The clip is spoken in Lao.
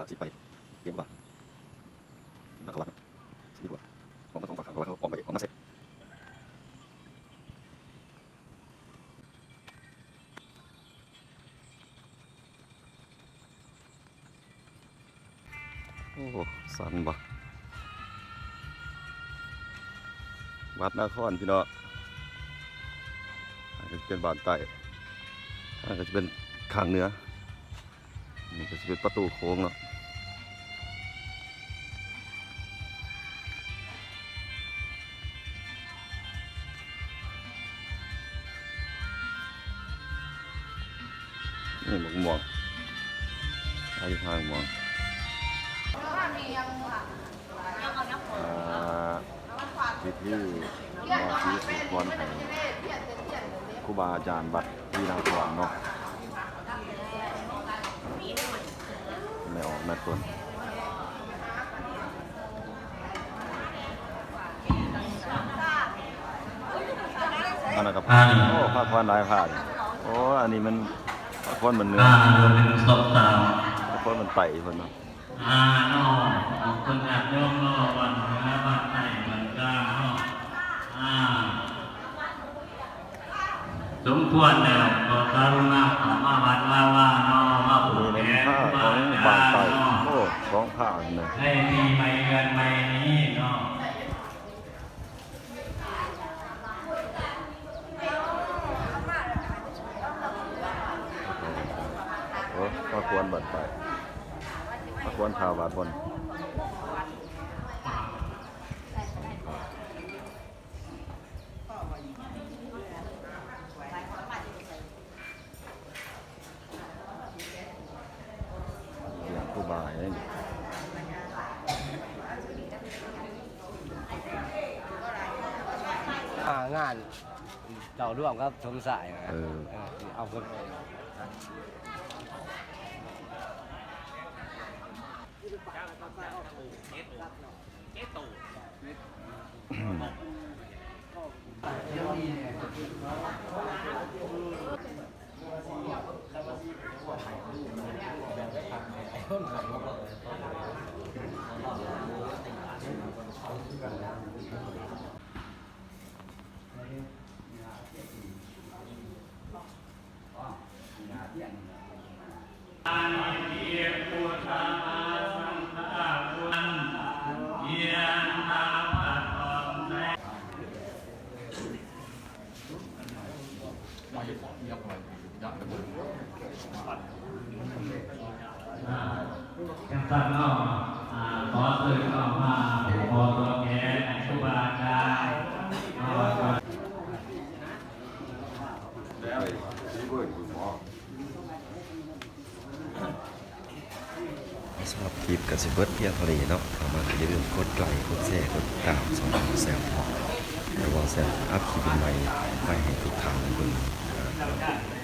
ຊິໄປ ກຽມວ່າ ນັກຂະຫວັດ ຊິດີກວ່າ ອອກມາສອງຝັ່ງຂ້າງ ເພາະວ່າເຂົາອອກໄປ ອອກມາໃສ່ ໂອ້ ສັ່ນບໍ່ ວັດນາຄອນພີ່ນ້ອງ ອັນນີ້ເປັນບ້ານໃຕ້ ອັນນີ້ກໍຊິເປັນຂ້າງເໜືອ ນີ້ກໍຊິເປັນປະຕູໂຂງເນາະ. ນີ້ໝາກມ່ວງ ອະທິຖານໝາກມ່ວງ ອ່າ ພິທີໝໍສີສູ່ພອນໃຫ້ຄູບາອາຈານວັດວີນາຄອນເນາະ ແມ່ອອກແມ່ຕົນ. ອັນນັ້ນກໍພະ ໂອ້ ພະຄວນຫຼາຍພະນີ້ ໂອ້ ອັນນີ້ມັນພະຄວນບ້ານເໜືອ ອ່າ ໜຶ່ງ ສອງ ສາມ ພະຄວນບ້ານໃຕ້ເພິ່ນເນາະ ອ່າ ເນາະ ຂອບຄຸນຍາດໂຍມເນາະ ບ້ານເໜືອ ບ້ານໃຕ້ ບ້ານກາງເນາະ ອ່າ ສົມຄວນແລ້ວກໍກະລຸນາເຂົ້າມາວັດມາວາເນາະ ມາຜູກແຂນຄູບາອາຈານເນາະ ໂອ້ ສອງພະນີ້ນະ ໃນປີໃໝ່ເດືອນໃໝ່ນີ້ເນາະ. ໂອ້ ພະຄວນບ້ານໃຕ້ ພະຄວນທ່າວາດບົນ. ເລື່ອງຄູບາໃຫ້ ອ່າ ງານເຈົ້າຮ່ວມກັບສົມຊາຍນະ ເອີ ເອີ ເອົາເພິ່ນ ຈັ່ງຊັ້ນເນາະ ອ່າ ຂໍເຊີນເຂົ້າມາຜູກຄໍຕໍ່ແຂນໃຫ້ຄູບາອາຈານເນາະ. ສຳລັບຄລິບກໍຊິເບິດພຽງເທົ່ານີ້ເນາະ ຖ້າມັກກໍຢ່າລືມກົດໄລ ກົດແຊ ກົດຕິດຕາມຊ່ອງຂອງແຊວເນາະ ແລ້ວເວົ້າແຊວອັບຄລິບໃໝ່ໄປໃຫ້ທຸກທ່ານໄດ້ເບິ່ງກັນເນາະ.